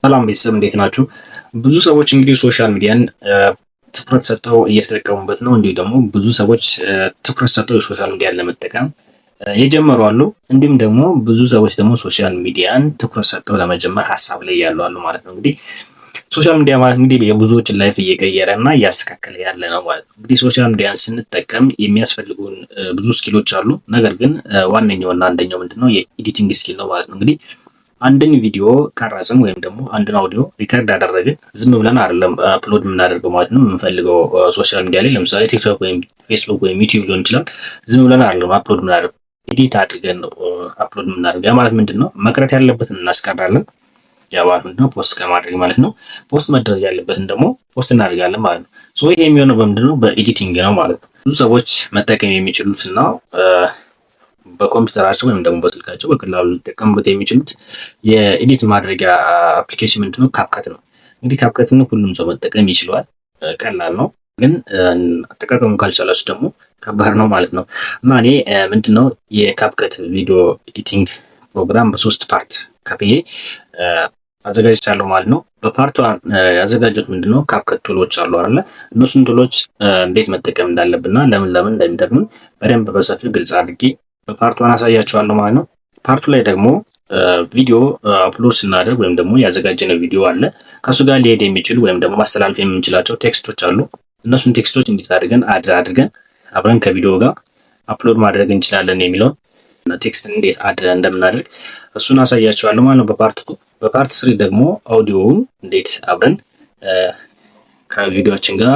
ሰላም ቤተሰብ፣ እንዴት ናችሁ? ብዙ ሰዎች እንግዲህ social media ን ትኩረት ሰጥተው እየተጠቀሙበት ነው። እንዲሁም ደግሞ ብዙ ሰዎች ትኩረት ሰጥተው የ social media ን ለመጠቀም የጀመሩ አሉ። እንዲሁም ደግሞ ብዙ ሰዎች ደግሞ social media ን ትኩረት ሰጥተው ለመጀመር ሀሳብ ላይ ያሉ አሉ ማለት ነው። እንግዲህ social media ማለት እንግዲህ የብዙዎችን life እየቀየረ እና እያስተካከለ ያለ ነው ማለት ነው። እንግዲህ social media ን ስንጠቀም የሚያስፈልጉን ብዙ skill ኦች አሉ። ነገር ግን ዋነኛውና አንደኛው ምንድነው? የ editing skill ነው ማለት ነው። እንግዲህ አንድን ቪዲዮ ቀረጽን ወይም ደግሞ አንድን audio record አደረግን፣ ዝም ብለን አይደለም upload የምናደርገው ማለት ነው። የምንፈልገው social media ላይ፣ ለምሳሌ ቲክቶክ ወይም ፌስቡክ ወይም ዩቲዩብ ሊሆን ይችላል። ዝም ብለን አይደለም upload የምናደርገው፣ edit አድርገን ነው upload የምናደርገው። ያ ማለት ምንድን ነው? መቅረት ያለበትን እናስቀራለን። ያ ማለት ምንድን ነው? Post ከማድረግ ማለት ነው። Post መደረግ ያለበትን ደግሞ post እናደርጋለን ማለት ነው። So ይሄ የሚሆነው በምንድን ነው? በ editing ነው ማለት ነው። ብዙ ሰዎች መጠቀም የሚችሉት እና በኮምፒውተራቸው ወይም ደግሞ በስልካቸው በቀላሉ ሊጠቀሙበት የሚችሉት የ edit ማድረጊያ application ምንድነው? CapCut ነው። እንግዲህ CapCut ን ሁሉም ሰው መጠቀም ይችለዋል። ቀላል ነው፣ ግን አጠቃቀሙ ካልቻላችሁ ደግሞ ከባድ ነው ማለት ነው። እና እኔ ምንድነው የ CapCut video editing ፕሮግራም በሶስት part ከፍዬ አዘጋጅቻለሁ ማለት ነው። በ part one ያዘጋጀሁት ምንድነው? CapCut tool ኦች አሉ አይደለ? እነሱን tool ኦች እንዴት መጠቀም እንዳለብንና ለምን ለምን እንደሚጠቅሙን በደንብ በሰፊው ግልጽ አድርጌ በ part one አሳያችኋለሁ ማለት ነው። Part two ላይ ደግሞ ቪዲዮ upload ስናደርግ ወይም ደግሞ ያዘጋጀነው ቪዲዮ አለ፣ ከእሱ ጋር ሊሄድ የሚችሉ ወይም ደግሞ ማስተላለፍ የምንችላቸው text ኦች አሉ። እነሱን text ኦች እንዴት አድርገን add አድርገን አብረን ከቪዲዮ ጋር upload ማድረግ እንችላለን የሚለውን፣ text እንዴት add እንደምናደርግ እሱን አሳያችኋለሁ ማለት ነው በ part two። በ part three ደግሞ አውዲዮውን እንዴት አብረን ከቪዲዮችን ጋር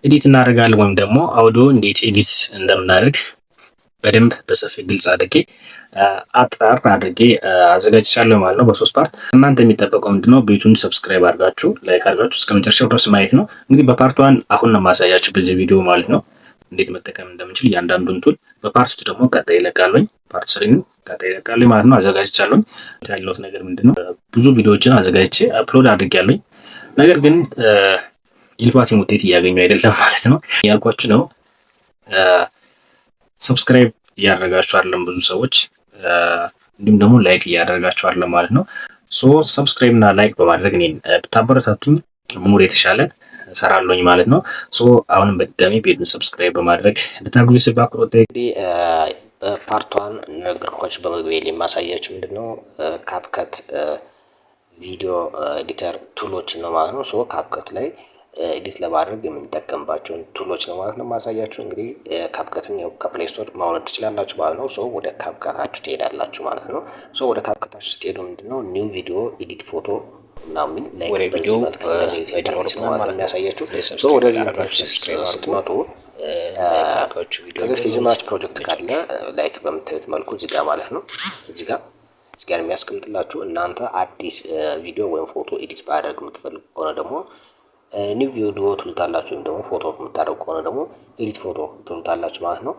edit እናደርጋለን ወይም ደግሞ አውዲዮ እንዴት edit እንደምናደርግ በደንብ በሰፊ ግልጽ አድርጌ አጠር አድርጌ አዘጋጅቻለሁ ማለት ነው በሶስት part። እናንተ የሚጠበቀው ምንድነው? ቤቱን subscribe አድርጋችሁ፣ like አድርጋችሁ እስከ መጨረሻው ድረስ ማየት ነው። እንግዲህ በ part one አሁን ነው የማሳያችሁ በዚህ ቪዲዮ ማለት ነው፣ እንዴት መጠቀም እንደምንችል እያንዳንዱን tool። በ part two ደግሞ ቀጣይ ይለቃለኝ፣ part three ን ቀጣይ ይለቃለኝ ማለት ነው። አዘጋጅቻለሁኝ። ያለሁት ነገር ምንድነው? ብዙ ቪዲዮዎችን አዘጋጅቼ upload አድርጌያለሁኝ። ነገር ግን የልፋቴን ውጤት እያገኙ አይደለም ማለት ነው። ያልኳችሁ ነው፣ subscribe እያደረጋችሁ አይደለም ብዙ ሰዎች፣ እንዲሁም ደግሞ like እያደረጋችሁ አይደለም ማለት ነው። So subscribe እና like በማድረግ እኔን ብታበረታቱኝ more የተሻለ እሰራለሁኝ ማለት ነው። So አሁንም በድጋሚ ቤቱን subscribe በማድረግ እንድታግዙ ስል በአክብሮት እንግዲህ በ part one ነገርኳችሁ። በመግቢያ ላይ የማሳያችሁ ምንድን ነው? CapCut video editor tool ኦችን ነው ማለት ነው። So CapCut ላይ edit ለማድረግ የምንጠቀምባቸውን tool ኦች ነው ማለት ነው ማሳያችሁ። እንግዲህ CapCut ን ያው ከ Play Store ማውረድ ትችላላችሁ ማለት ነው። So ወደ CapCut ኣችሁ ትሄዳላችሁ ማለት ነው። So ወደ CapCut ኣችሁ ስትሄዱ ምንድነው? New video፣ edit photo ምናምን like በዚህ መልክ እንደዚህ ነው ማለት የሚያሳያችሁ። So ወደዚህ ስትመጡ ከዚህ በፊት የጀመራችሁ ፕሮጀክት ካለ like በምታዩት መልኩ እዚህ ጋር ማለት ነው፣ እዚህ ጋር የሚያስቀምጥላችሁ። እናንተ አዲስ ቪዲዮ ወይም ፎቶ edit ማድረግ የምትፈልጉ ከሆነ ደግሞ new video ትሉታላችሁ፣ ወይም ደግሞ ፎቶ የምታደርጉ ከሆነ ደግሞ edit photo ትሉታላችሁ ማለት ነው።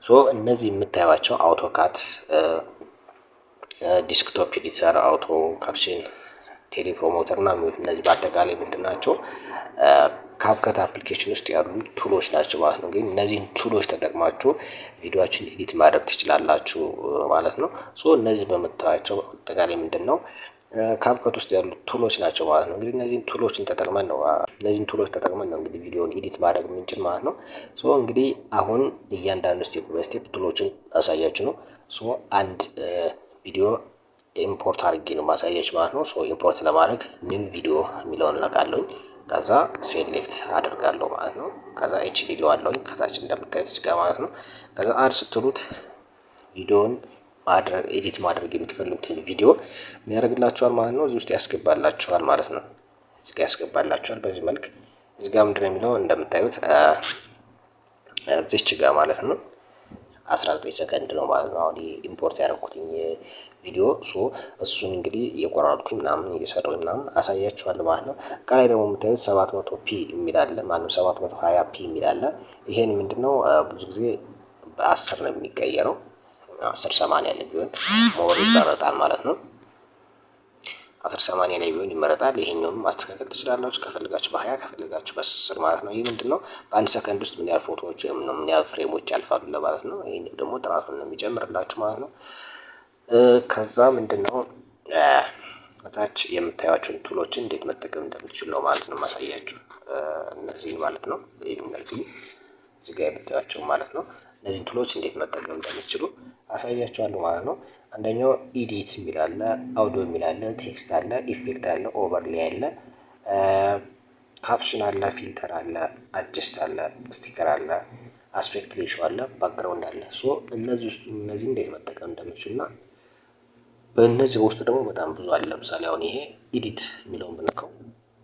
So እነዚህ የምታዩቸው auto cut፣ desktop editor፣ auto caption፣ teleprompter እና የሚሉት እነዚህ በአጠቃላይ ምንድን ናቸው? CapCut application ውስጥ ያሉ tool ኦች ናቸው ማለት ነው። ግን እነዚህን tool ኦች ተጠቅማችሁ ቪዲዮአችሁን edit ማድረግ ትችላላችሁ ማለት ነው። So እነዚህ በምታዩቸው አጠቃላይ ምንድን ነው? CapCut ውስጥ ያሉ tool ኦች ናቸው ማለት ነው። እንግዲህ እነዚህን tool ኦች ተጠቅመን ነው እንግዲህ ቪዲዮን edit ማድረግ የምንችል ማለት ነው። So እንግዲህ አሁን እያንዳንዱ step by step tool ኦችን አሳያችሁ ነው። So አንድ ቪዲዮ import አድርጌ ነው ማሳያችሁ ማለት ነው። So import ለማድረግ new video የሚለውን እነካለሁኝ። ከዛ select አደርጋለሁ ማለት ነው። ከዛ HD እለዋለሁኝ ከታች እንደምታዩት እዚህ ጋር ማለት ነው። ከዛ add ስትሉት ቪዲዮን ማድረግ edit ማድረግ የምትፈልጉትን ቪዲዮ የሚያደርግላችኋል ማለት ነው። እዚህ ውስጥ ያስገባላችኋል ማለት ነው። እዚህ ጋር ያስገባላችኋል በዚህ መልክ። እዚህ ጋር ምንድነው የሚለው? እንደምታዩት እዚች ጋር ማለት ነው 19 ሰከንድ ነው ማለት ነው። አሁን import ያደረኩትኝ ቪዲዮ፣ so እሱን እንግዲህ እየቆራረጥኩኝ ምናምን እየሰራሁኝ ምናምን አሳያችኋለሁ ማለት ነው። ከላይ ደግሞ የምታዩት 700 p የሚል አለ ማነው፣ 720 p የሚል አለ። ይሄን ምንድነው? ብዙ ጊዜ በ10 ነው የሚቀየረው። 1080 ላይ ቢሆን more ይመረጣል ማለት ነው። 1080 ላይ ቢሆን ይመረጣል። ይሄኛውንም ማስተካከል ትችላላችሁ፣ ከፈለጋችሁ በ20፣ ከፈለጋችሁ በ10 ማለት ነው። ይህ ምንድነው? በአንድ ሰከንድ ውስጥ ምን ያህል ፎቶዎች ወይም ምን ያህል frame ኦች ያልፋሉ ለማለት ነው። ይሄኛው ደግሞ ጥራቱን ነው የሚጨምርላችሁ ማለት ነው። ከዛ ምንድነው? በታች የምታዩቸውን tool ኦችን እንዴት መጠቀም እንደምትችሉ ነው ማለት ነው ማሳያችሁ። እነዚህን ማለት ነው፣ እነዚህ እዚህ ጋር የምታዩቸው ማለት ነው። እነዚህን tool ኦች እንዴት መጠቀም እንደምትችሉ አሳያችኋለሁ ማለት ነው። አንደኛው edit የሚል አለ፣ አውዲዮ የሚል አለ፣ text አለ፣ effect አለ፣ overlay አለ፣ caption አለ፣ filter አለ፣ adjust አለ፣ sticker አለ፣ aspect ratio አለ፣ background አለ። So እነዚህ ውስጥ እነዚህ እንዴት መጠቀም እንደምትችሉ እና በእነዚህ ውስጥ ደግሞ በጣም ብዙ አለ። ለምሳሌ አሁን ይሄ edit የሚለውን ብነካው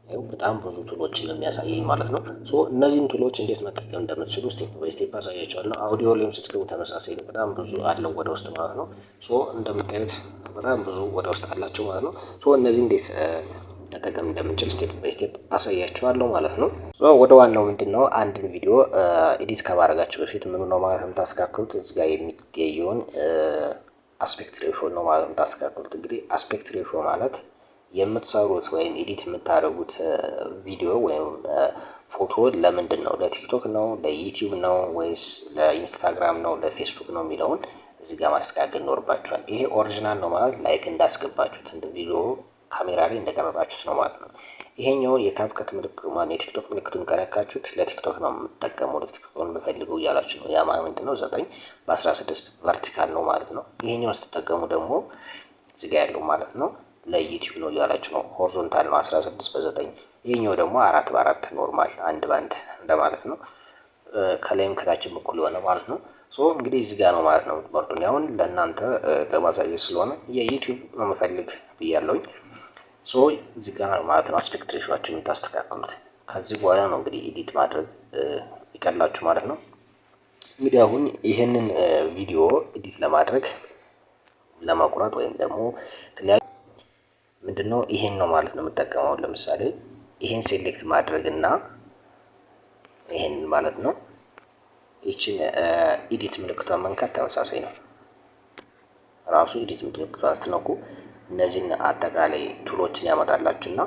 ይኸው በጣም ብዙ tool ኦችን የሚያሳየኝ ማለት ነው። So እነዚህን tool ኦች እንዴት መጠቀም እንደምትችሉ step by step አሳያችኋለሁ። አውዲዮ ላይም ስትገቡ ተመሳሳይ ነው። በጣም ብዙ አለው ወደ ውስጥ ማለት ነው። So እንደምታዩት በጣም ብዙ ወደ ውስጥ አላቸው ማለት ነው። So እነዚህ እንዴት መጠቀም እንደምንችል step by step አሳያችኋለሁ ማለት ነው። So ወደ ዋናው ምንድን ነው፣ አንድን ቪዲዮ edit ከማድረጋችሁ በፊት ምኑ ነው ማለት የምታስተካክሉት? እዚህ ጋር የሚገኘውን aspect ratio ነው ማለት የምታስተካክሉት። እንግዲህ aspect ratio ማለት የምትሰሩት ወይም edit የምታደርጉት ቪዲዮ ወይም ፎቶ ለምንድን ነው? ለቲክቶክ ነው፣ ለዩቲዩብ ነው ወይስ ለኢንስታግራም ነው፣ ለፌስቡክ ነው የሚለውን እዚህ ጋር ማስተካከል ይኖርባችኋል። ይሄ original ነው ማለት like እንዳስገባችሁት እንደ ቪዲዮ ካሜራ ላይ እንደቀረጻችሁት ነው ማለት ነው። ይሄኛውን የ CapCut ምልክት ማለት የቲክቶክ ምልክቱን ከነካችሁት ለቲክቶክ ነው የምትጠቀመው፣ ለቲክቶክ ነው የምፈልገው እያላችሁ ነው። ያ ማለት ምንድን ነው? 9:16 vertical ነው ማለት ነው። ይሄኛውን ስትጠቀሙ ደግሞ እዚህ ጋር ያለው ማለት ነው ለዩቲዩብ ነው እያላችሁ ነው። Horizontal ነው 16:9። ይሄኛው ደግሞ 4:4 normal አንድ ባንድ እንደማለት ነው። ከላይም ከታችም እኩል የሆነ ማለት ነው። So እንግዲህ እዚህ ጋር ነው ማለት ነው የምትመርጡ። አሁን ለእናንተ ለማሳየት ስለሆነ የዩቲዩብ ነው የምፈልግ ብያለሁኝ። So እዚህ ጋር ነው ማለት ነው aspect ratio ኣችሁን የምታስተካክሉት። ከዚህ በኋላ ነው እንግዲህ edit ማድረግ ይቀላችሁ ማለት ነው። እንግዲህ አሁን ይህንን ቪዲዮ edit ለማድረግ፣ ለመቁረጥ ወይም ደግሞ የተለያዩ ምንድነው ይሄን ነው ማለት ነው የምጠቀመው። ለምሳሌ ይሄን select ማድረግ እና ይሄን ማለት ነው ይችን edit ምልክቷን መንካት ተመሳሳይ ነው። ራሱ edit ምልክቷን ስትነኩ እነዚህን አጠቃላይ tool ኦችን ያመጣላችሁና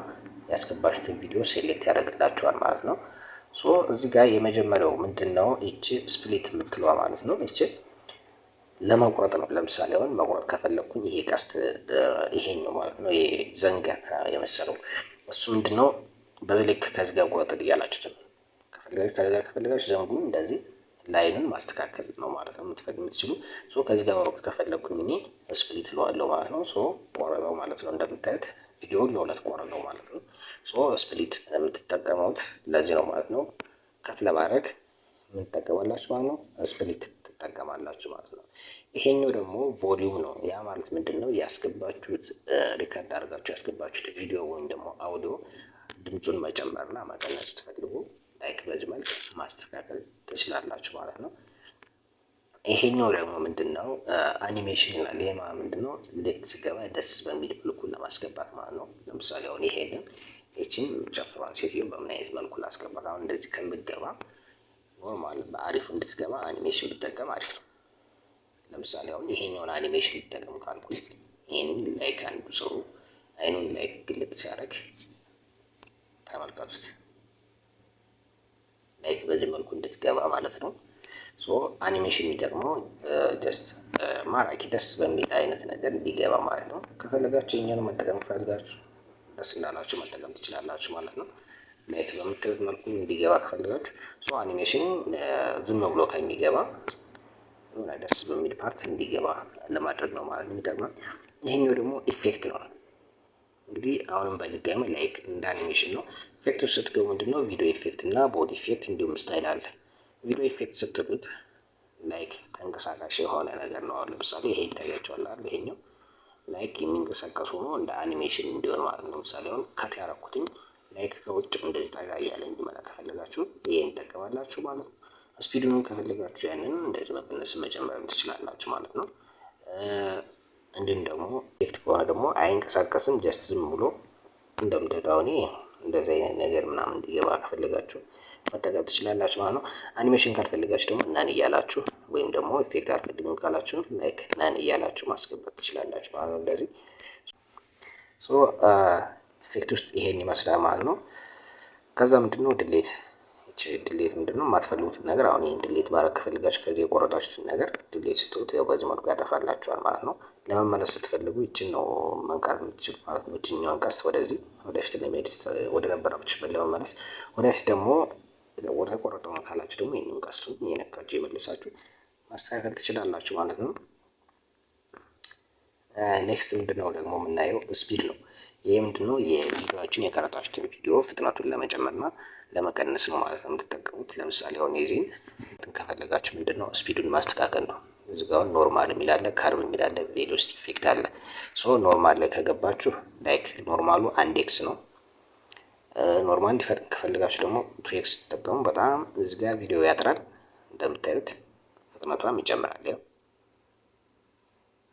ያስገባችሁትን ቪዲዮ select ያደርግላችኋል ማለት ነው። So እዚህ ጋር የመጀመሪያው ምንድን ነው? ይቺ split የምትለዋ ማለት ነው። ይቺ ለመቁረጥ ነው። ለምሳሌ አሁን መቁረጥ ከፈለግኩኝ ይሄ ቀስት ይሄኛው ማለት ነው፣ ይሄ ዘንግ የመሰለው እሱ ምንድን ነው? በዚህ ልክ ከዚህ ጋር ቁረጥ እያላችሁት ነው። ከፈለጋችሁ ከዚህ ጋር፣ ከፈለጋችሁ ዘንጉን እንደዚህ line ኡን ማስተካከል ነው ማለት ነው የምትችሉ። So ከዚህ ጋር መቁረጥ ከፈለግኩኝ እኔ split እለዋለሁ ማለት ነው። So ቆረጠው ማለት ነው። እንደምታዩት ቪዲዮውን ለሁለት ቆረጠው ማለት ነው። So split የምትጠቀሙት ለዚህ ነው ማለት ነው። Cut ለማድረግ ምን ትጠቀማላችሁ ማለት ነው? Split ትጠቀማላችሁ ማለት ነው። ይሄኛው ደግሞ volume ነው። ያ ማለት ምንድን ነው? ያስገባችሁት፣ record አድርጋችሁ ያስገባችሁት ቪዲዮ ወይም ደግሞ አውዲዮ ድምፁን መጨመርና መቀነስ ስትፈልጉ like በዚህ መልክ ማስተካከል ትችላላችሁ ማለት ነው። ይሄኛው ደግሞ ምንድን ነው? አኒሜሽን ይላል። ይሄ ማለት ምንድን ነው? ልክ ስገባ ደስ በሚል መልኩ ለማስገባት ማለት ነው። ለምሳሌ አሁን ይሄንን ይችን ጨፍሯን ሴትዮ በምን አይነት መልኩ ላስገባት? አሁን እንደዚህ ከምትገባ normal በአሪፉ እንድትገባ አኒሜሽን ብጠቀም አሪፍ ነው። ለምሳሌ አሁን ይሄኛውን አኒሜሽን ልጠቀም ካልኩኝ ይሄንን like አንዱ ሰው አይኑን like ግልጥ ሲያደርግ ተመልከቱት። Like በዚህ መልኩ እንድትገባ ማለት ነው። So animation የሚጠቅመው just ማራኪ ደስ በሚል አይነት ነገር እንዲገባ ማለት ነው። ከፈለጋችሁ የኛን መጠቀም፣ ከፈለጋችሁ ደስ እንዳላችሁ መጠቀም ትችላላችሁ ማለት ነው። Like በምታዩት መልኩ እንዲገባ ከፈለጋችሁ so animation ዝም ብሎ ከሚገባ የሆነ ደስ በሚል part እንዲገባ ለማድረግ ነው ማለት ነው የሚጠቅመው። ይሄኛው ደግሞ effect ነው። እንግዲህ አሁንም በድጋሚ like እንደ አኒሜሽን ነው። Effect ኦች ስትገቡ ምንድነው video effect እና body effect እንዲሁም style አለ። Video effect ስትሉት like ተንቀሳቃሽ የሆነ ነገር ነው። አሁን ለምሳሌ ይሄ ይታያችኋል አይደል? ይሄኛው like የሚንቀሳቀስ ሆኖ እንደ አኒሜሽን እንዲሆን ማለት ነው። ለምሳሌ አሁን cut ያረኩትኝ like ከውጭ እንደዚህ ጠጋ እያለ እንዲመጣ ከፈለጋችሁ ይሄን ትጠቀማላችሁ ማለት ነው። Speed ኡንም ከፈለጋችሁ ያንን እንደዚህ መቀነስ መጨመርም ትችላላችሁ ማለት ነው። እንዲሁም ደግሞ effect ከሆነ ደግሞ አይንቀሳቀስም፣ just ዝም ብሎ እንደምታዩት አሁን እንደዚህ አይነት ነገር ምናምን እንዲገባ ከፈለጋችሁ መጠቀም ትችላላችሁ ማለት ነው። አኒሜሽን ካልፈለጋችሁ ደግሞ none እያላችሁ ወይም ደግሞ effect አልፈልግም ካላችሁ like none እያላችሁ ማስገባት ትችላላችሁ ማለት ነው። እንደዚህ so effect ውስጥ ይሄን ይመስላል ማለት ነው። ከዛ ምንድነው delete። Delete ምንድነው? የማትፈልጉትን ነገር አሁን ይሄን delete ማድረግ ከፈለጋችሁ ከዚህ የቆረጣችሁትን ነገር delete ስትሉት ያው በዚህ መልኩ ያጠፋላችኋል ማለት ነው። ለመመለስ ስትፈልጉ ይችን ነው መንካት የምትችሉ ማለት ነው። ይችኛዋን ቀስት ወደዚህ ወደፊት ለመሄድ፣ ወደ ነበራችሁበት ለመመለስ፣ ወደፊት ደግሞ ወደ ተቆረጠው ካላችሁ ደግሞ ይህንን ቀስቱን እየነካችሁ የመለሳችሁ ማስተካከል ትችላላችሁ ማለት ነው። Next ምንድነው ደግሞ የምናየው? Speed ነው። ይህ ምንድነው? የቪዲዮችን የቀረጻችሁትን ቪዲዮ ፍጥነቱን ለመጨመርና ለመቀነስ ነው ማለት ነው የምትጠቀሙት። ለምሳሌ አሁን የዚህን ከፈለጋችሁ ምንድነው? Speed ኡን ማስተካከል ነው። እዚህ ጋር አሁን normal የሚል አለ፣ curve የሚል አለ፣ velocity effect አለ። So normal ላይ ከገባችሁ like normal ኡ 1x ነው። Normal እንዲፈጥን ከፈለጋችሁ ደግሞ 2x ስትጠቀሙ በጣም እዚህ ጋር ቪዲዮ ያጥራል። እንደምታዩት ፍጥነቷም ይጨምራል። ያው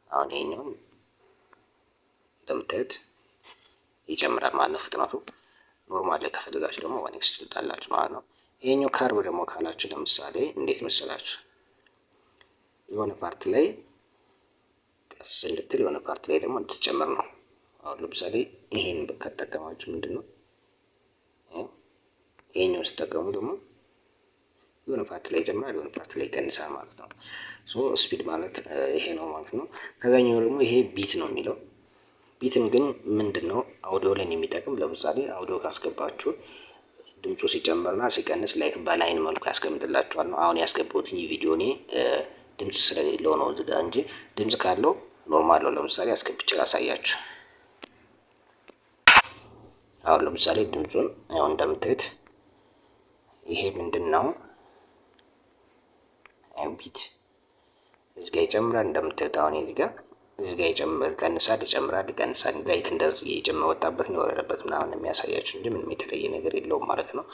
አሁን ይሄኛውን እንደምታዩት ይጨምራል ማለት ነው ፍጥነቱ። Normal ላይ ከፈለጋችሁ ደግሞ 1x ትሉታላችሁ ማለት ነው። ይሄኛው curve ደግሞ ካላችሁ ለምሳሌ እንዴት መሰላችሁ? የሆነ part ላይ ቀስ እንድትል፣ የሆነ part ላይ ደግሞ እንድትጨምር ነው። አሁን ለምሳሌ ይሄን ከተጠቀማችሁ ምንድን ነው? ይሄኛው ስትጠቀሙ ደግሞ የሆነ part ላይ ይጨምራል፣ የሆነ part ላይ ይቀንሳል ማለት ነው። So speed ማለት ይሄ ነው ማለት ነው። ከዛኛው ደግሞ ይሄ beat ነው የሚለው። Beat ን ግን ምንድን ነው? አውዲዮ ላይ የሚጠቅም፣ ለምሳሌ አውዲዮ ካስገባችሁ ድምፁ ሲጨምርና ሲቀንስ like በ line መልኩ ያስቀምጥላችኋል ነው። አሁን ያስገባሁት ቪዲዮ እኔ ድምፅ ስለሌለው ነው እዚህ ጋር እንጂ ድምፅ ካለው normal ነው። ለምሳሌ አስገብቼ ላሳያችሁ። አሁን ለምሳሌ ድምፁን ያው እንደምታዩት ይሄ ምንድን ነው? Beat እዚህ ጋር ይጨምራል። እንደምታዩት አሁን እዚህ ጋር ይጨምር፣ ይቀንሳል፣ ይጨምራል፣ ይቀንሳል። Like እንደዚህ የጨመረ ወጣበት ነው የወረደበት ምናምን የሚያሳያችሁ እንጂ ምንም የተለየ ነገር የለውም ማለት ነው።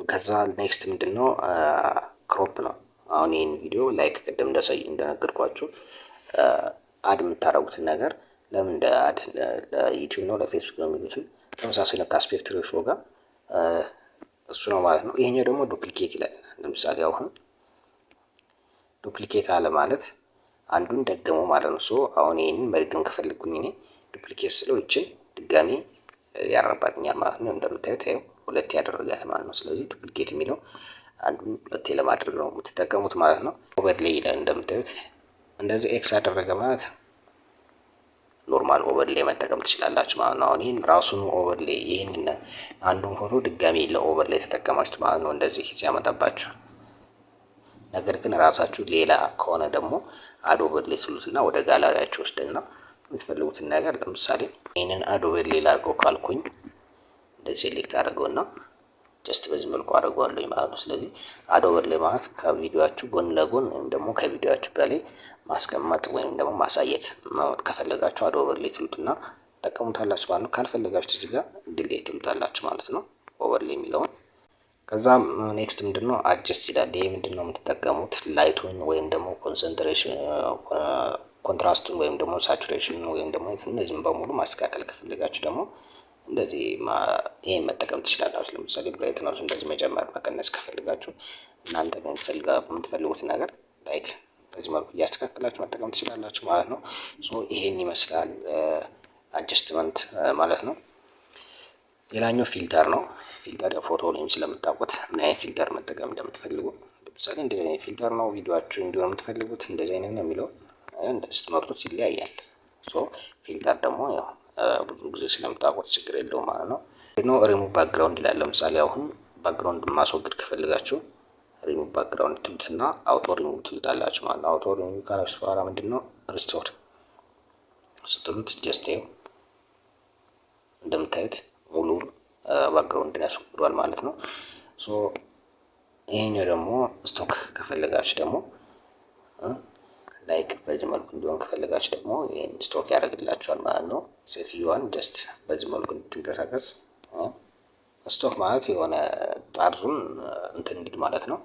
ከዛ next ምንድን ነው? Crop ነው። አሁን ይህን ቪዲዮ like ቅድም እንደሳይ እንደነገርኳችሁ add የምታደርጉትን ነገር ለምን እንደ add ለዩቲዩብ ነው ለፌስቡክ ነው የሚሉትን ተመሳሳይ ከ aspect ratio ጋር እሱ ነው ማለት ነው። ይሄኛው ደግሞ duplicate ይላል። ለምሳሌ አሁን duplicate አለ ማለት አንዱን ደገመው ማለት ነው። So አሁን ይሄንን መድገም ከፈለግኩኝ እኔ duplicate ስለው ይችን ድጋሚ ያረባልኛል ማለት ነው። እንደምታዩት ይኸው ሁለት ያደረጋት ማለት ነው። ስለዚህ duplicate የሚለው አንዱን ሁለቴ ለማድረግ ነው የምትጠቀሙት ማለት ነው። Overlay ይላል። እንደምታዩት እንደዚህ X አደረገ ማለት normal overlay መጠቀም ትችላላችሁ ማለት ነው። አሁን ይህን ራሱን overlay ይህንን አንዱን ፎቶ ድጋሚ ለ overlay ተጠቀማችሁት ማለት ነው እንደዚህ ሲያመጣባችሁ። ነገር ግን ራሳችሁ ሌላ ከሆነ ደግሞ add overlay ትሉትና ወደ ጋላሪያችሁ ወስደና የምትፈልጉትን ነገር፣ ለምሳሌ ይህንን add overlay ላድርገው ካልኩኝ እንደዚህ select አድርገውና just በዚህ መልኩ አድርገዋለሁ ማለት ነው። ስለዚህ add overlay ማለት ከቪዲዮአችሁ ጎን ለጎን ወይም ደግሞ ከቪዲዮአችሁ በላይ ማስቀመጥ ወይም ደግሞ ማሳየት ከፈለጋችሁ add overlay ትሉትና ትጠቀሙታላችሁ ማለት ነው። ካልፈለጋችሁ እዚህ ጋር delete ትሉታላችሁ ማለት ነው overlay የሚለውን። ከዛ next ምንድነው? Adjust ይላል። ይሄ ምንድነው የምትጠቀሙት? Light ኡን ወይም ደግሞ concentration፣ contrast ኡን ወይም ደግሞ saturation ወይም ደግሞ እነዚህም በሙሉ ማስተካከል ከፈለጋችሁ ደግሞ እንደዚህ ይሄን መጠቀም ትችላላችሁ። ለምሳሌ brightness ኡ እንደዚህ መጨመር መቀነስ ከፈለጋችሁ እናንተ በምትፈልጉት ነገር like በዚህ መልኩ እያስተካከላችሁ መጠቀም ትችላላችሁ ማለት ነው። So ይሄን ይመስላል adjustment ማለት ነው። ሌላኛው filter ነው። Filter ፎቶ ላይም ስለምታውቁት ምን አይነት filter መጠቀም እንደምትፈልጉ፣ ለምሳሌ እንደዚህ አይነት filter ነው ቪዲዮአችሁ እንዲሆን የምትፈልጉት፣ እንደዚህ አይነት ነው የሚለው ስትመርጡት ይለያያል። So filter ደግሞ ያው ብዙ ጊዜ ስለምታውቁት ችግር የለውም ማለት ነው። ሪሙቭ ባክግራውንድ ይላል። ለምሳሌ አሁን background ማስወገድ ከፈለጋችሁ ሪሙቭ ባክግራውንድ ትሉትና አውቶ ሪሙቭ ትሉታላችሁ ማለት ነው። አውቶ ሪሙቭ ካላችሁ በኋላ ምንድነው? Restore ስትሉት just ይኸው እንደምታዩት ሙሉ background ን ያስወግዷል ማለት ነው። So ይሄኛው ደግሞ stroke ከፈለጋችሁ ደግሞ like በዚህ መልኩ እንዲሆን ከፈለጋችሁ ደግሞ ይሄን ስትሮክ ያደርግላችኋል ማለት ነው። ሴትዮዋን just በዚህ መልኩ እንድትንቀሳቀስ፣ ስትሮክ ማለት የሆነ ጠርዙን እንትን እንዲል ማለት ነው።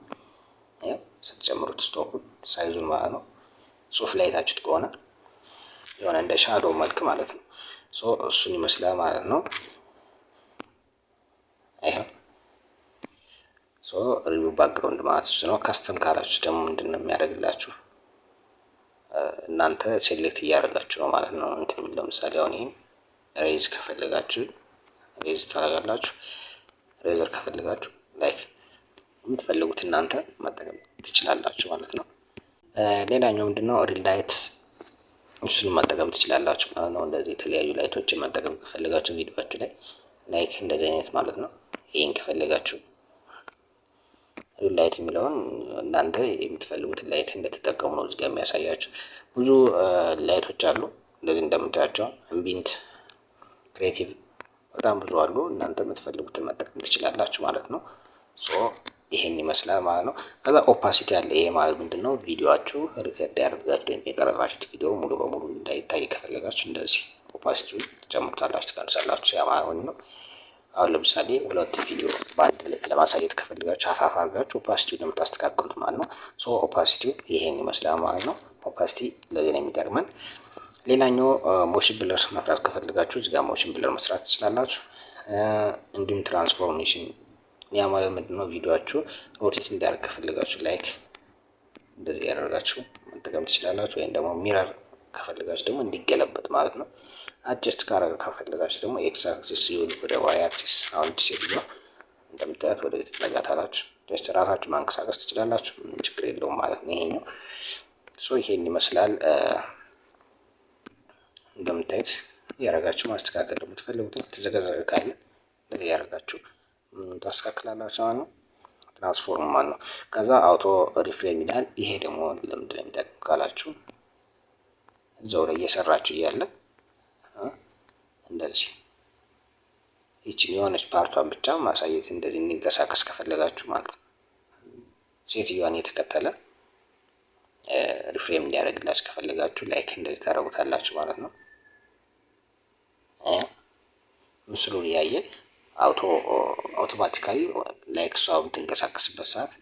ስትጨምሩት stroke ኡን size ኡን ማለት ነው። ጽሁፍ ላይ አይታችሁት ከሆነ የሆነ እንደ shadow መልክ ማለት ነው። So እሱን ይመስላል ማለት ነው። ይኸው ሶ ሪሙቭ ባክግራውንድ ማለት እሱ ነው። Custom ካላችሁ ደግሞ ምንድን ነው የሚያደርግላችሁ? እናንተ select እያደረጋችሁ ነው ማለት ነው። እንትን ለምሳሌ አሁን ይሄን erase ከፈለጋችሁ erase ታደርጋላችሁ። Eraser ከፈለጋችሁ like የምትፈልጉት እናንተ መጠቀም ትችላላችሁ ማለት ነው። ሌላኛው ምንድነው ring light፣ እሱን መጠቀም ትችላላችሁ ማለት ነው። እንደዚህ የተለያዩ light ኦችን መጠቀም ከፈለጋችሁ ቪዲዮችሁ ላይ like እንደዚህ አይነት ማለት ነው። ይህን ከፈለጋችሁ light የሚለውን እናንተ የምትፈልጉትን light እንደተጠቀሙ ነው እዚጋ የሚያሳያችሁ። ብዙ light ኦች አሉ እንደዚህ እንደምታያቸው ambient፣ creative በጣም ብዙ አሉ። እናንተ የምትፈልጉትን መጠቀም ትችላላችሁ ማለት ነው። So ይሄን ይመስላል ማለት ነው። ከዛ opacity አለ። ይሄ ማለት ምንድን ነው? ቪዲዮአችሁ record ያደርጋችሁ ወይም የቀረጻችሁት ቪዲዮ ሙሉ በሙሉ እንዳይታይ ከፈለጋችሁ እንደዚህ opacity ውን ትጨምሩታላችሁ፣ ትቀንሳላችሁ። ያ ማለት ነው። አሁን ለምሳሌ ሁለት ቪዲዮ በአንድ ላይ ለማሳየት ከፈለጋችሁ half half አድርጋችሁ opacity ውን የምታስተካክሉት ማለት ነው። So opacity ው ይሄን ይመስላል ማለት ነው። Opacity ለዚህ ነው የሚጠቅመን። ሌላኛው motion blur መስራት ከፈለጋችሁ እዚህ ጋር motion blur መስራት ትችላላችሁ። እንዲሁም transformation፣ ያ ማለት ምንድነው? ቪዲዮአችሁ rotate እንዲያደርግ ከፈለጋችሁ like እንደዚህ ያደርጋችሁ መጠቀም ትችላላችሁ። ወይም ደግሞ mirror ከፈለጋችሁ ደግሞ እንዲገለበጥ ማለት ነው። Adjust ካረገ ከፈለጋችሁ ደግሞ X axis ሲሆን ወደ Y axis፣ አሁን ሴትዮዋ እንደምታያት ወደዚህ ትጠጋታላችሁ። Just ራሳችሁ ማንቀሳቀስ ትችላላችሁ። ምንም ችግር የለውም ማለት ነው ይሄኛው። So ይሄን ይመስላል። እንደምታዩት ያደረጋችሁ ማስተካከል የምትፈልጉትን የተዘገዘገ ካለ እንደዚህ ያደረጋችሁ ታስተካክላላችሁ ማለት ነው። Transform ማለት ነው። ከዛ auto reframe ይላል። ይሄ ደግሞ ለምንድን ነው የሚጠቅም ካላችሁ እዛው ላይ እየሰራችሁ እያለ እንደዚህ ይችን የሆነች part ኧን ብቻ ማሳየት እንደዚህ እንዲንቀሳቀስ ከፈለጋችሁ ማለት ነው። ሴትዮዋን የተከተለ reframe እንዲያደርግላችሁ ከፈለጋችሁ like እንደዚህ ታደርጉታላችሁ ማለት ነው። ምስሉን እያየ automatically like እሷ በምትንቀሳቀስበት ሰዓት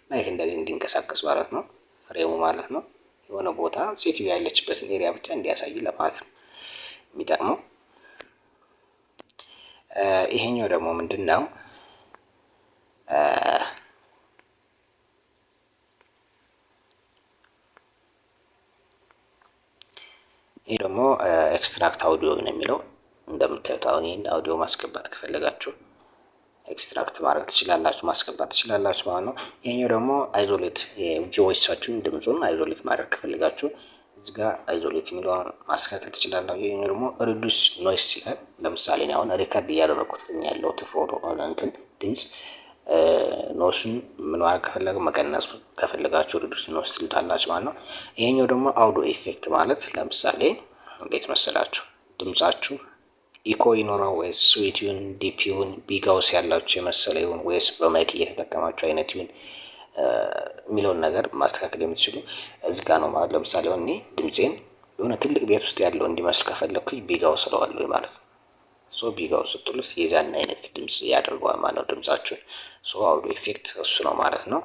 like እንደዚህ እንዲንቀሳቀስ ማለት ነው። Frame ኡ ማለት ነው። የሆነ ቦታ ሴትዮ ያለችበትን area ብቻ እንዲያሳይ ለማለት ነው የሚጠቅመው። ይሄኛው ደግሞ ምንድን ነው? ይሄ ደግሞ extract audio ነው የሚለው። እንደምታዩት አሁን ይሄን አውዲዮ ማስገባት ከፈለጋችሁ extract ማድረግ ትችላላችሁ፣ ማስገባት ትችላላችሁ ማለት ነው። ይሄኛው ደግሞ isolate voice ኣችሁን ድምፁን isolate ማድረግ ከፈለጋችሁ እዚህ ጋር isolate የሚለውን ማስተካከል ትችላላችሁ። ይሄኛው ደግሞ reduce noise ይላል። ለምሳሌ እኔ አሁን record እያደረኩት ያለሁት ፎቶ እንትን ድምጽ noise ኡን ምን ማድረግ ከፈለገ መቀነስ ከፈለጋችሁ reduce noise ትሉታላችሁ ማለት ነው። ይሄኛው ደግሞ audio effect ማለት ለምሳሌ እንዴት መሰላችሁ ድምጻችሁ echo ይኖረው ወይስ sweet ይሁን deep ይሁን degauss ያላችሁ የመሰለ ይሁን ወይስ በ mic እየተጠቀማችሁ አይነት ይሁን የሚለውን ነገር ማስተካከል የምትችሉ እዚህ ጋር ነው ማለት። ለምሳሌ እኔ ድምፄን የሆነ ትልቅ ቤት ውስጥ ያለው እንዲመስል ከፈለኩኝ degauss እለዋለሁ ማለት ነው። So degauss ስትሉት የዛን አይነት ድምጽ ያደርገዋል ማለት ነው ድምጻችሁን። So audio effect እሱ ነው ማለት ነው።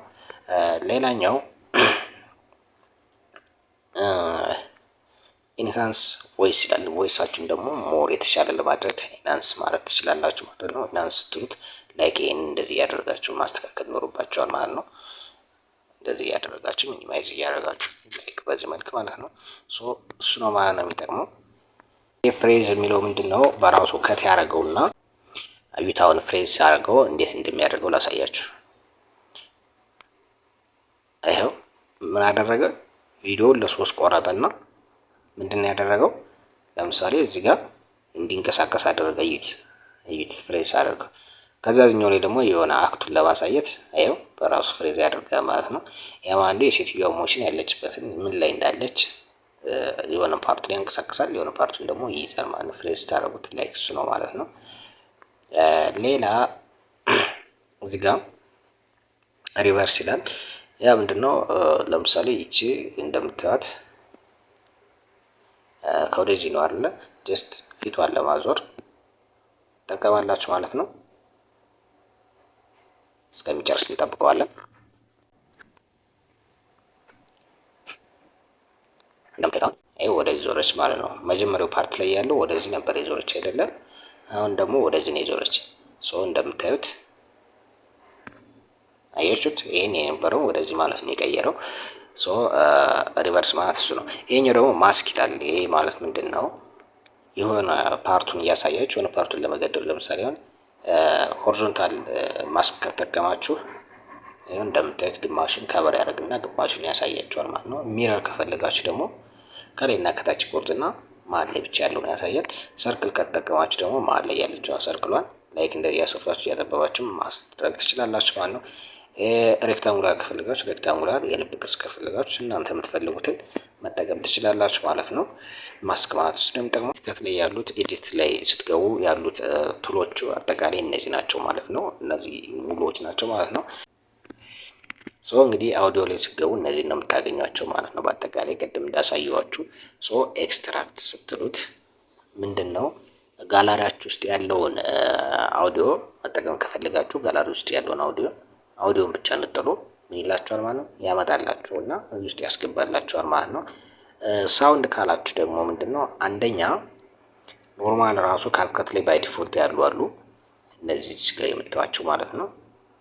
ሌላኛው enhance voice ይላል። Voice ኣችሁን ደግሞ more የተሻለ ለማድረግ enhance ማድረግ ትችላላችሁ ማለት ነው። Enhance ስትሉት like ይሄን እንደዚህ እያደረጋችሁ ማስተካከል ይኖርባችኋል ማለት ነው። እንደዚህ እያደረጋችሁ minimize እያደረጋችሁ like በዚህ መልክ ማለት ነው። So እሱ ነው ማለት ነው የሚጠቅመው። Freeze የሚለው ምንድን ነው? በራሱ cut ያደረገውና እይታውን freeze ሲያደርገው እንዴት እንደሚያደርገው ላሳያችሁ። ይኸው ምን አደረገ? ቪዲዮውን ለሶስት ቆረጠና ምንድን ነው ያደረገው? ለምሳሌ እዚህ ጋር እንዲንቀሳቀስ አደረገ። እዩት እዩት፣ freeze አደረገው። ከዛ እዚህኛው ላይ ደግሞ የሆነ act ኡን ለማሳየት ይኸው በራሱ freeze ያደርጋል ማለት ነው። ያም አንዱ የሴትዮዋ motion ያለችበትን ምን ላይ እንዳለች የሆነ part ኡን ያንቀሳቅሳል፣ የሆነ part ኡን ደግሞ ይይዛል ማለት ነው። Freeze ታደረጉት like እሱ ነው ማለት ነው። ሌላ እዚህ ጋር reverse ይላል። ያ ምንድነው? ለምሳሌ ይቺ እንደምታዩት ከወደዚህ ነው አይደለ? Just ፊቷን ለማዞር ትጠቀማላችሁ ማለት ነው። እስከሚጨርስ እንጠብቀዋለን። እንደምታዩት ይሄ ወደዚህ ዞረች ማለት ነው። መጀመሪያው part ላይ ያለው ወደዚህ ነበር የዞረች አይደለም። አሁን ደግሞ ወደዚህ ነው የዞረች። So እንደምታዩት አያችሁት? ይሄን የነበረው ወደዚህ ማለት ነው የቀየረው። So reverse ማለት እሱ ነው። ይሄኛው ደግሞ ማስክ ይላል። ይሄ ማለት ምንድን ነው? የሆነ part ኡን እያሳያችሁ የሆነ part ኡን ለመገደብ ለምሳሌ አሁን horizontal mask ከተጠቀማችሁ እንደምታዩት ግማሹን cover ያደርግና ግማሹን ያሳያችኋል ማለት ነው። Mirror ከፈለጋችሁ ደግሞ ከላይና ከታች ቆርጥና መሀል ላይ ብቻ ያለውን ያሳያል። Circle ከተጠቀማችሁ ደግሞ መሀል ላይ ያለችውን circle ሏን like እንደዚህ ያሰፋችሁ እያጠበባችሁ ማስደረግ ትችላላችሁ ማለት ነው። Rectangular ከፈለጋችሁ rectangular፣ የልብ ቅርጽ ከፈለጋችሁ እናንተ የምትፈልጉትን መጠቀም ትችላላችሁ ማለት ነው። ማስክ ማለት ውስጥ የሚጠቅመው CapCut ላይ ያሉት edit ላይ ስትገቡ ያሉት tool ኦቹ አጠቃላይ እነዚህ ናቸው ማለት ነው። እነዚህ ሙሉዎች ናቸው ማለት ነው። So እንግዲህ አውዲዮ ላይ ስትገቡ እነዚህን ነው የምታገኟቸው ማለት ነው። በአጠቃላይ ቅድም እንዳሳየኋችሁ so extract ስትሉት ምንድን ነው ጋላሪያችሁ ውስጥ ያለውን አውዲዮ መጠቀም ከፈለጋችሁ ጋላሪ ውስጥ ያለውን አውዲዮን ብቻ ነጥሎ ምን ይላችኋል ማለት ነው ያመጣላችሁ እና እዚህ ውስጥ ያስገባላችኋል ማለት ነው። Sound ካላችሁ ደግሞ ምንድን ነው አንደኛ normal ራሱ CapCut ላይ by default ያሉ አሉ፣ እነዚህ እዚህ ጋር የምታዩዋቸው ማለት ነው።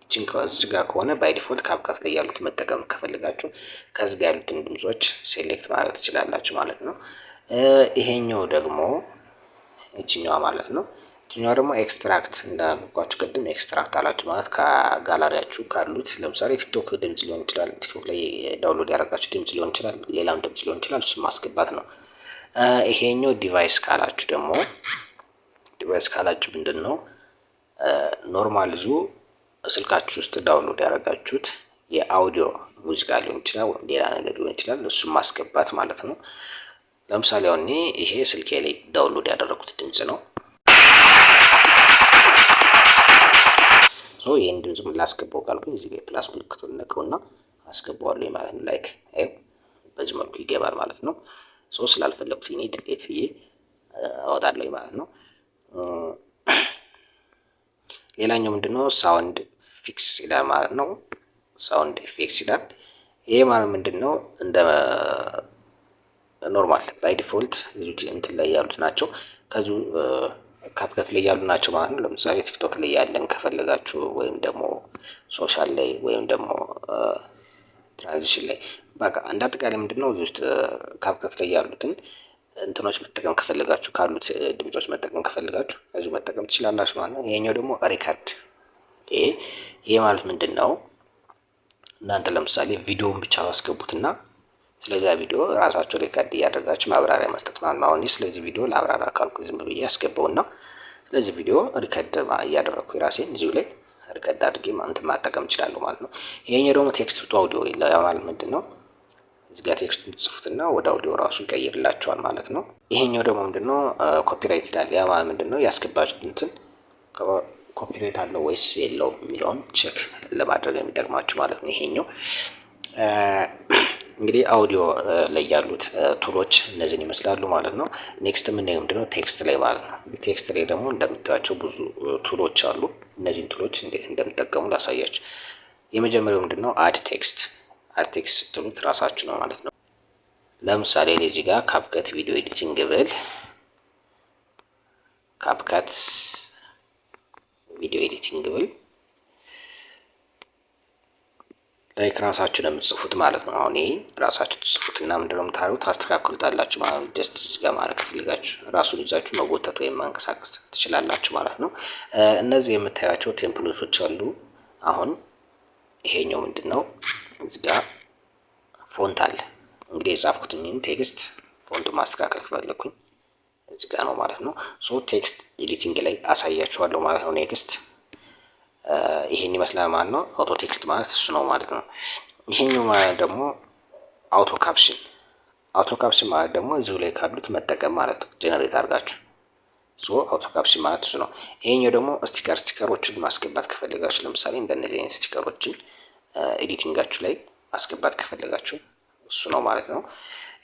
ይችን ከዚህ ጋር ከሆነ by default CapCut ላይ ያሉት መጠቀም ከፈለጋችሁ ከዚህ ጋር ያሉትን ድምጾች select ማድረግ ትችላላችሁ ማለት ነው። ይሄኛው ደግሞ ይችኛዋ ማለት ነው። ይችኛዋ ደግሞ extract እንዳልኳችሁ ቅድም extract አላችሁ ማለት ከጋላሪያችሁ ካሉት ለምሳሌ TikTok ድምጽ ሊሆን ይችላል፣ TikTok ላይ download ያደረጋችሁ ድምጽ ሊሆን ይችላል፣ ሌላም ድምጽ ሊሆን ይችላል። እሱን ማስገባት ነው። ይሄኛው device ካላችሁ ደግሞ device ካላችሁ ምንድን ነው normal እዚሁ ስልካችሁ ውስጥ download ያደረጋችሁት የአውዲዮ ሙዚቃ ሊሆን ይችላል ወይም ሌላ ነገር ሊሆን ይችላል። እሱን ማስገባት ማለት ነው። ለምሳሌ አሁን እኔ ይሄ ስልኬ ላይ download ያደረኩት ድምጽ ነው። So ይሄን ድምጽ ምን ላስገባው ካልኩኝ እዚህ ጋር plus ምልክቱን ነካውና አስገባዋለሁ ማለት ነው። Like በዚህ መልኩ ይገባል ማለት ነው። So ስላልፈለኩት እኔ delete ብዬ አወጣለሁ ማለት ነው። ሌላኛው ምንድነው sound effects ይላል ማለት ነው። Sound effects ይላል። ይሄ ማለት ምንድነው? እንደ normal by default እንትን ላይ ያሉት ናቸው። ከዚሁ CapCut ላይ ያሉ ናቸው ማለት ነው። ለምሳሌ TikTok ላይ ያለን ከፈለጋችሁ ወይም ደግሞ social ላይ ወይም ደግሞ transition ላይ በቃ እንደ አጠቃላይ ምንድነው እዚህ ውስጥ CapCut ላይ ያሉትን እንትኖች መጠቀም ከፈለጋችሁ ካሉት ድምጾች መጠቀም ከፈለጋችሁ እዚሁ መጠቀም ትችላላችሁ ማለት ነው። ይሄኛው ደግሞ record፣ ይሄ ማለት ምንድን ነው? እናንተ ለምሳሌ ቪዲዮውን ብቻ አስገቡትና ስለዚያ ቪዲዮ ራሳችሁ record እያደረጋችሁ ማብራሪያ መስጠት ማለት ነው። አሁን ስለዚህ ቪዲዮ ላብራራ ካልኩ ዝም ብዬ አስገባውና ስለዚህ ቪዲዮ record እያደረግኩ የራሴን እዚሁ ላይ record አድርጌ እንትን ማጠቀም እችላለሁ ማለት ነው። ይሄኛው ደግሞ text to audio ማለት ምንድን ነው? እዚህ ጋር text ኡን ትጽፉትና ወደ አውዲዮ ራሱ ይቀይርላችኋል ማለት ነው። ይሄኛው ደግሞ ምንድነው copyright ይላል። ያ ማለት ምንድነው ያስገባችሁት እንትን copyright አለው ወይስ የለውም የሚለውን check ለማድረግ የሚጠቅማችሁ ማለት ነው። ይሄኛው እንግዲህ አውዲዮ ላይ ያሉት tool ኦች እነዚህን ይመስላሉ ማለት ነው። Next የምናየው ምንድነው text ላይ ማለት ነው። Text ላይ ደግሞ እንደምታዩቸው ብዙ tool ኦች አሉ። እነዚህን tool ኦች እንዴት እንደምጠቀሙ ላሳያችሁ። የመጀመሪያው ምንድነው add text። Add text ስትሉት ራሳችሁ ነው ማለት ነው። ለምሳሌ እኔ እዚህ ጋር CapCut video editing ብል፣ CapCut video editing ብል like ራሳችሁ ነው የምትጽፉት ማለት ነው። አሁን ይሄ ራሳችሁ ትጽፉትና ምንድነው የምታደርጉት ታስተካክሉታላችሁ ማለት ነው። Just እዚህ ጋር ማድረግ ከፈለጋችሁ ራሱን ይዛችሁ መጎተት ወይም ማንቀሳቀስ ትችላላችሁ ማለት ነው። እነዚህ የምታዩቸው template ኦች አሉ። አሁን ይሄኛው ምንድን ነው? እዚህ ጋር font አለ። እንግዲህ የጻፍኩትን text font ማስተካከል ከፈለኩኝ እዚህ ጋር ነው ማለት ነው። So text editing ላይ አሳያችኋለሁ ማለት ነው። Next ይሄን ይመስላል ማለት ነው። Auto text ማለት እሱ ነው ማለት ነው። ይሄኛው ማለት ደግሞ auto caption። Auto caption ማለት ደግሞ እዚሁ ላይ ካሉት መጠቀም ማለት ነው። Generate አድርጋችሁ so auto caption ማለት እሱ ነው። ይሄኛው ደግሞ sticker፣ sticker ኦችን ማስገባት ከፈለጋችሁ ለምሳሌ እንደነዚህ አይነት sticker ኦችን editing ኣችሁ ላይ ማስገባት ከፈለጋችሁ እሱ ነው ማለት ነው።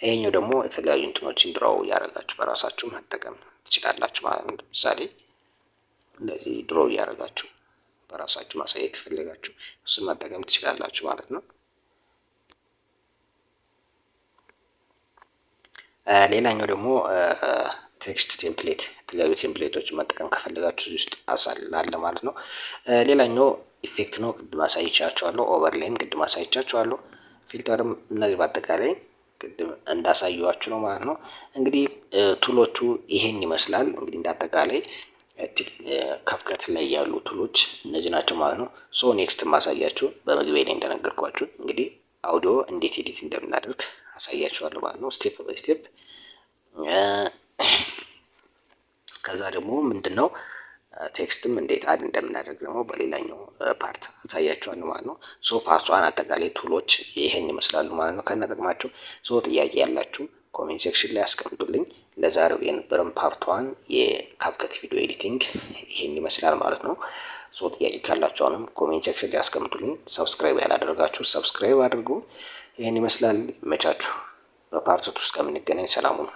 ይሄኛው ደግሞ የተለያዩ እንትኖችን draw እያደረጋችሁ በራሳችሁ መጠቀም ትችላላችሁ ማለት ነው። ለምሳሌ እንደዚህ draw እያደረጋችሁ በራሳችሁ ማሳየት ከፈለጋችሁ እሱን መጠቀም ትችላላችሁ ማለት ነው። ሌላኛው ደግሞ text template፣ የተለያዩ template ኦችን መጠቀም ከፈለጋችሁ እዚህ ውስጥ አለ ማለት ነው። ሌላኛው effect ነው፣ ቅድም አሳይቻችኋለሁ። Overlay ም ቅድም አሳይቻችኋለሁ። Filter ም እነዚህ በአጠቃላይ ቅድም እንዳሳየኋችሁ ነው ማለት ነው። እንግዲህ tool ኦቹ ይሄን ይመስላል። እንግዲህ እንዳጠቃላይ CapCut ላይ ያሉ tool ኦች እነዚህ ናቸው ማለት ነው። So next ማሳያችሁ በመግቢያ ላይ እንደነገርኳችሁ እንግዲህ አውዲዮ እንዴት edit እንደምናደርግ አሳያችኋለሁ ማለት ነው፣ step by step። ከዛ ደግሞ ምንድነው text ም እንዴት add እንደምናደርግ ደግሞ በሌላኛው part አሳያችኋለሁ ማለት ነው። So part one አጠቃላይ tool ኦች ይሄን ይመስላሉ ማለት ነው ከነጥቅማቸው። So ጥያቄ ያላችሁ comment section ላይ አስቀምጡልኝ። ለዛሬው የነበረን part one የ CapCut video editing ይሄን ይመስላል ማለት ነው። So ጥያቄ ካላችሁ አሁንም comment section ላይ አስቀምጡልኝ። Subscribe ያላደረጋችሁ subscribe አድርጉ። ይሄን ይመስላል። ይመቻችሁ። በ part two እስከምንገናኝ ሰላም ሁኑ።